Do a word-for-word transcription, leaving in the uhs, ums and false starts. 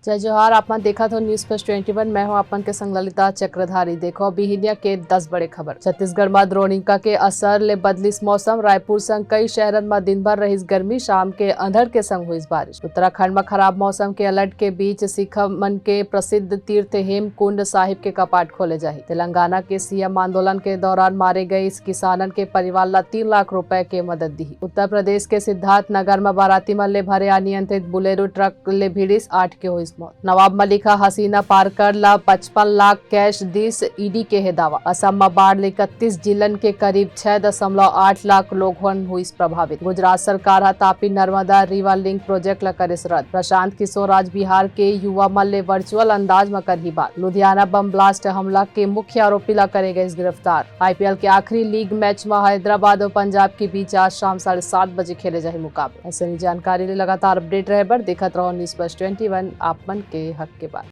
जय जोहार, आप मन देखत हो News First twenty one, मैं हूं आप मन के संग ललिता चक्रधारी। देखो बिहिनिया के दस बड़े खबर। छत्तीसगढ़ म द्रोणिका के असर ले बदलिस मौसम, रायपुर संग कई शहरन म दिन भर रहिस गर्मी, शाम के अंधड़ के संग हुइस बारिश। उत्तराखंड म खराब मौसम के अलर्ट के बीच सिख मन के प्रसिद्ध तीर्थ हेमकुंड साहिब के कपाट खोले जाही। तेलंगाना के सीएम आंदोलन के दौरान मारे गए इस किसानन के परिवार ला तीन लाख रुपए के मदद दिही। उत्तर प्रदेश के सिद्धार्थनगर म बाराती मन ले भरे अनियंत्रित बुलेरो ट्रक ले भिड़िस, आठ के होइस मौत। नवाब मलिक ह हसीना पारकर ला पचपन लाख कैश दिस, ईडी के हे दावा। असम म बाढ़ ले इकतीस जिलन के करीब छह दशमलव आठ लाख लोगन होइस प्रभावित। गुजरात सरकार ह Tapi Narmada river link project ला करिस रद्द। प्रशांत किशोर आज बिहार के युवा मन ले वर्चुअल अंदाज म करही बात। लुधियाना बम ब्लास्ट हमला के मुख्य आरोपी ला करे गइस गिरफ्तार। आईपीएल के आखिरी लीग मैच म हैदराबाद अउ पंजाब के बीच आज शाम साढ़े सात बजे खेले जाही मुकाबला। अइसने जानकारी ले लगातार अपडेट रहे बर देखत रहो News First twenty one, आप मन के हक के बात।